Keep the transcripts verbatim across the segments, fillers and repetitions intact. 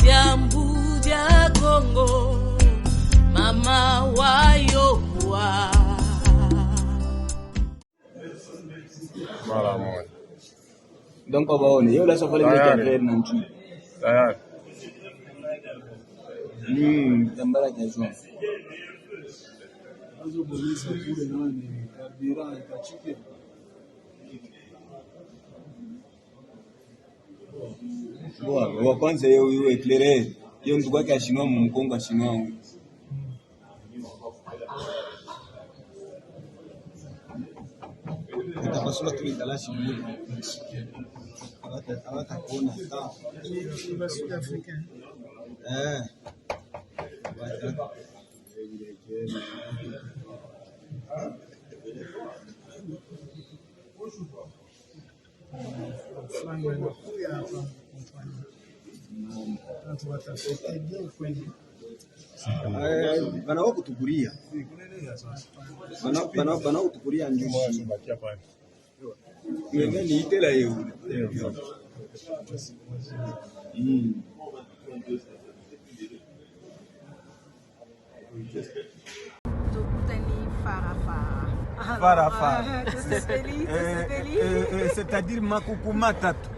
Yambu ya Kongo, mama wa Yokuwa. Mara moja. Donc, on va on est là, ça fallait mettre Tayari. Après, non, tu. Tayari. Hmm, tambala ya juin. Bon, wa kwanza hiyo hiyo éclairé. Hiyo ndugu yake ashinwa mkongo ashinwa. Utapasula tu litalashi mmoja. Hawata- hawatakuona. Eh. Eh, bana wako tukuria. Bana bana bana kutukuria njushi. Yeye ni itela yeye. Mm. Tokutani fara fara. Fara fara. Tosepeli, Eh, tosepeli. eh, eh, c'est-à-dire makuku matatu.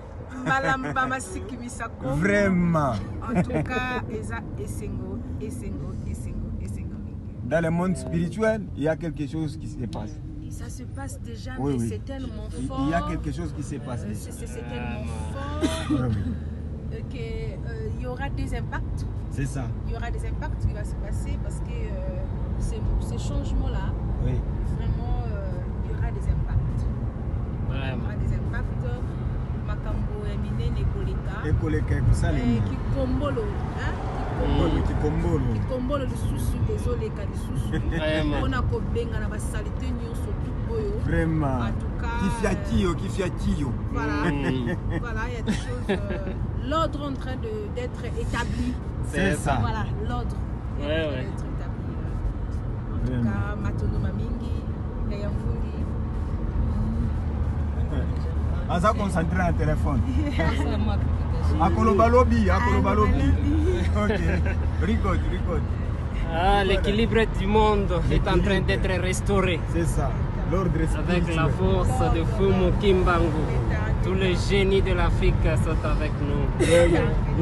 Malamba masiki misako. Vraiment. En tout cas, eza esengo, esengo, esengo, esengo mingi. Dans le monde spirituel, il y a quelque chose qui se passe. Ça se passe déjà, Oui, mais oui. C'est tellement Il fort. il y a quelque chose qui s'est Euh, passé. C'est c'est- c'est tellement fort Oui, oui. euh, que euh, il y aura des impacts. C'est ça. Il y aura des impacts qui va se passer parce que euh, c'est ce changement-là, Oui. vraiment, euh, il y aura des impacts. Il y Vraiment. Aura des impacts. Makambo ya minene koleka. Ekoleka Eh, ekosalema. Kikombolo, hein? Kikombolo, kikombolo. Kikombolo lisusu ezoleka lisusu. Vraiment. Mpona kobenga na basalite nyonso tout oyo. Vraiment. En tout cas, Kifiakio, kifiakio. Voilà. Mm. Voilà, il y a des choses. Euh, l'ordre en train de d'être établi. C'est ça. Voilà, l'ordre. Ouais, ouais. D'être établi. En tout Vraiment. Cas, matondo mamingi, ya mfundi. Aza concentré en téléphone. Akoloba lobi, akoloba lobi. Ok. Record, record. Ah, l'équilibre du monde est en train d'être restauré. C'est ça. L'ordre Avec la spirituel. Force de Fumu Kimbangu. Tous les génies de l'Afrique sont avec nous.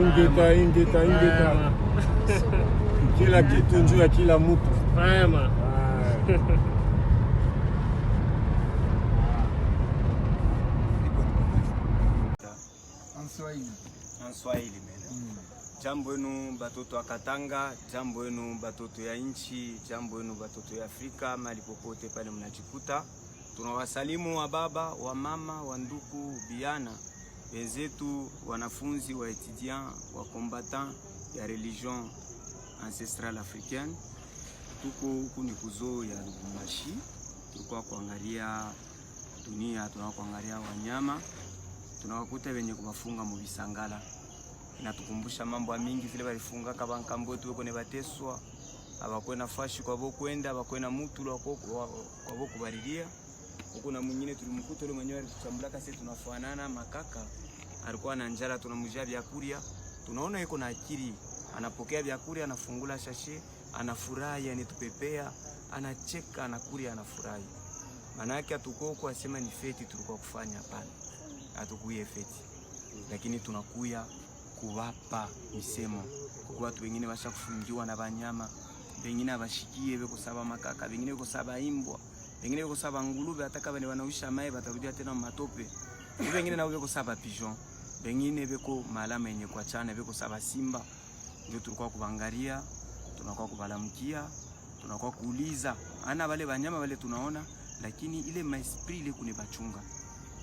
Ingeta, ingeta, ingeta. Vraiment. Kila kitu njuu ya kila mtu. Vraiment. Ah. En Swahili. En Swahili, mele. Jambo yenu batoto ya Katanga, jambo yenu batoto ya nchi, jambo yenu batoto ya Afrika, mahali popote pale mnajikuta. Tunawasalimu wa baba, wa mama, wa nduku, biana, wenzetu, wanafunzi, wa étudiants, wa combattants ya religion ancestrale africaine. Tuko huku ni ku zoo ya Lubumbashi. Tulikuwa kuangalia dunia, tunakuwa kuangalia wanyama. Tunawakuta wenye kuwafunga mu bisangala. Inatukumbusha mambo ya mingi vile walifungaka bankambo wetu weko ne bateswa. Abakwe na fashi kwa bo kwenda, abakwe na mutu lwa kwa kwa bo kubariria. Huko na mwingine tulimkuta yule mwenyewe alituchambula kasi tunafanana makaka. Alikuwa na njala, tunamjia vyakuria. Tunaona yuko na akili. Anapokea vyakuria, anafungula shashe, anafurahi, anitupepea, anacheka, anakuria, anafurahi. Maana yake hatukuwa huko asema ni feti tulikuwa kufanya, hapana. Hatukuye feti. Lakini tunakuya kuwapa misemo. Kuko watu wengine basha kufungiwa na banyama, bengine abashikie beko saba makaka, bengine beko saba imbwa, bengine beko saba ngulube, hata kama ni wanawisha mai batarudia tena matope. Bengine nabo beko saba pigeon, bengine beko malama yenye kwa chana beko saba simba. Ndio tulikuwa kubangaria, tunakuwa kubalamkia, tunakuwa kuuliza ana wale banyama wale tunaona, lakini ile maesprit ile kune bachunga.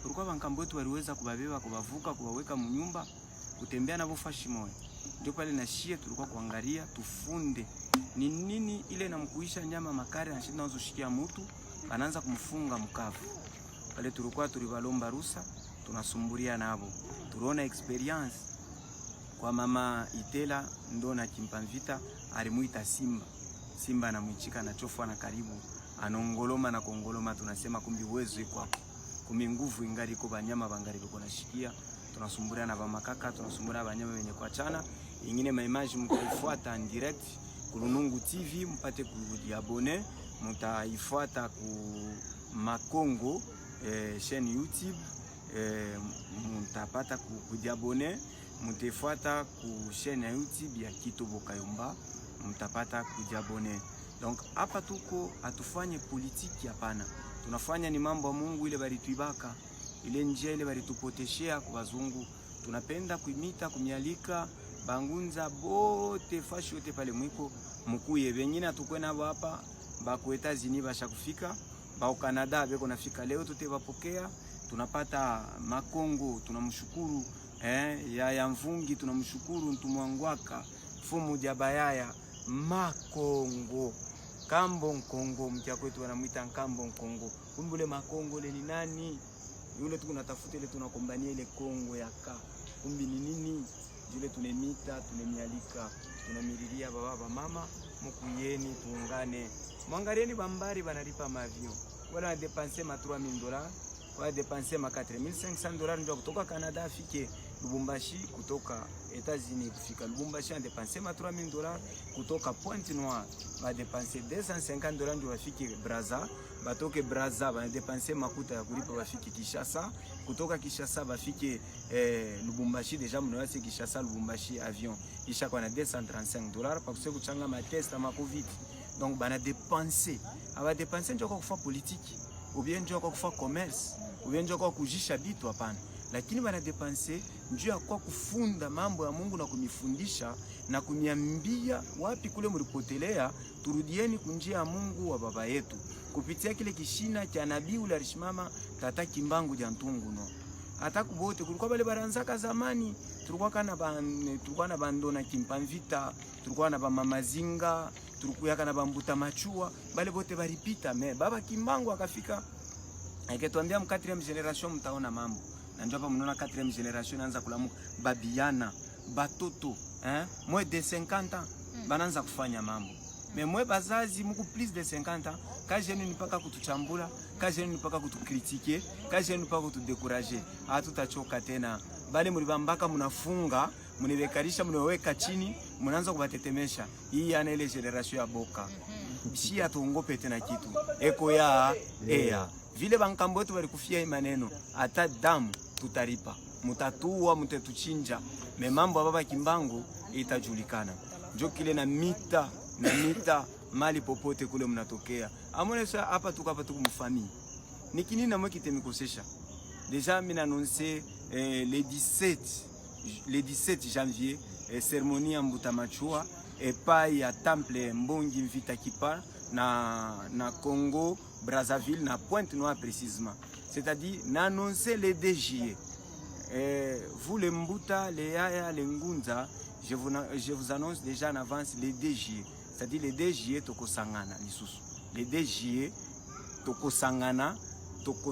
Tulikuwa bankambo wetu waliweza kubabeba, kubavuka, kubaweka munyumba, kutembea nabo fashi moya. Ndio pale na shie tulikuwa kuangalia tufunde ni nini ile namkuisha nyama makari anashinda nazo shikia mutu, anaanza kumfunga mkavu. Pale tulikuwa tulibalomba rusa, tunasumburia nabo. Tuliona experience kwa mama Itela ndo na Kimpa Mvita alimuita simba. Simba anamwichika na chofu na karibu anongoloma na kongoloma, tunasema kumbi uwezo iko hapo. Kumi nguvu ingari ko banyama bangari biko nashikia. Tunasumburia na bamakaka, tunasumburia na banyama wenye kuachana. Ingine maimage mutaifuata en direct ku Lunungu T V, mupate kujiabonner, mutaifuata ku Makongo eh, chaîne YouTube eh, mutapata ku- kujiabonner, mutaifuata ku chaîne ya YouTube ya Kitobo Kayomba, mutapata kujiabonner. Donc hapa tuko, hatufanye politiki, hapana, tunafanya ni mambo ya Mungu, ile balituibaka, ile njia ile balitupoteshea kwa wazungu. Tunapenda kuimita, kumialika bangunza bote, fashi yote pale mwiko, mukuye. Bengine hatukuwe nabo hapa, ba ku États-Unis basha kufika, ba ku Canada beko nafika leo, tutebapokea. Tunapata Makongo, tunamshukuru eh, ya ya Mvungi, tunamshukuru Ntumwangwaka, Fumu Jabayaya, Makongo, Kambo Nkongo, mkia kwetu wanamwita Nkambo Nkongo. Kumbe ule Makongo le ni nani? Yule tuko natafuta, ile tunakombania ile Kongo ya ka. Kumbe ni nini? Yule tunemita, tunemialika, tunamiriria baba, bamama, mukuyeni tuungane. Mwangalieni bambari banalipa mavio. Wala dépenser ma trois mille dollars, wala dépenser ma quatre mille cinq cents dollars ndio kutoka Canada afike Lubumbashi, kutoka États-Unis kufika Lubumbashi, a dépenser ma trois mille dollars, kutoka Pointe-Noire ba dépenser deux cent cinquante dollars ndio bafike Brazza, batoke Brazza ba dépenser makuta ya kulipa bafike Kinshasa, kutoka Kinshasa bafike eh, Lubumbashi. Déjà mnaona c'est Kinshasa Lubumbashi avion isha kwa na deux cent trente-cinq dollars, parce que kuchanga ma test ma covid. Donc bana dépenser, aba dépenser ndio kwa kufanya politique, ou bien ndio kwa kufanya commerce, ou bien ndio kwa kujisha bitu, hapana, lakini bana dépenser ndio ya kwa kufunda mambo ya Mungu na kumifundisha na kuniambia wapi kule mlipotelea, turudieni kunjia ya Mungu wa baba yetu kupitia kile kishina cha nabii ule alishimama, tata Kimbangu dia Ntungu, no. Hata kubote kulikuwa bale baranzaka zamani, tulikuwa kana ban, tulikuwa na bando na Kimpa Mvita, tulikuwa na bamama Zinga, tulikuwa kana bambuta Machua, bale bote baripita, mais baba Kimbangu akafika, aketwambia mu quatrième génération mtaona mambo. Na ndio hapa mnaona quatrième génération inaanza kulamuka, babiana, batoto, hein, moins de cinquante ans, bananza kufanya mambo. Mais mwe bazazi muku plus de cinquante ans, kazi yenu ni mpaka kutuchambula, kazi yenu ni mpaka kutucritiquer, kazi yenu ni mpaka kutudécourager. Hatutachoka tena. Bale mulibambaka munafunga, munibekarisha, munaweka chini, munaanza kubatetemesha. Hii yana ile génération ya boka. Si hatuongope tena kitu. Eko ya, eya. Vile bankambo wetu balikufia hii maneno, hata damu tutaripa. Mutatuwa, mutetuchinja. Mais mambo ya baba Kimbangu itajulikana. Njo kile namita, namita mali popote kule mnatokea. Amone sa hapa tuko, hapa tuko mufamille. Ni kinini namwe kitemikosesha? Déjà mina annoncer eh, le dix-sept, le dix-sept janvier, eh, cérémonie ya Mbuta Machua epai ya temple Mbongi Mvita Kipa na, na Congo Brazzaville, na Pointe-Noire précisément. C'est-à-dire, na annoncer le deux juillet. Eh, vous les Mbuta, les Yaya, les Ngunza, je vous, je vous annonce déjà en avance le deux juillet. C'est-à-dire le deux juillet tokosangana lisusu. Le deux juillet tokosangana, toko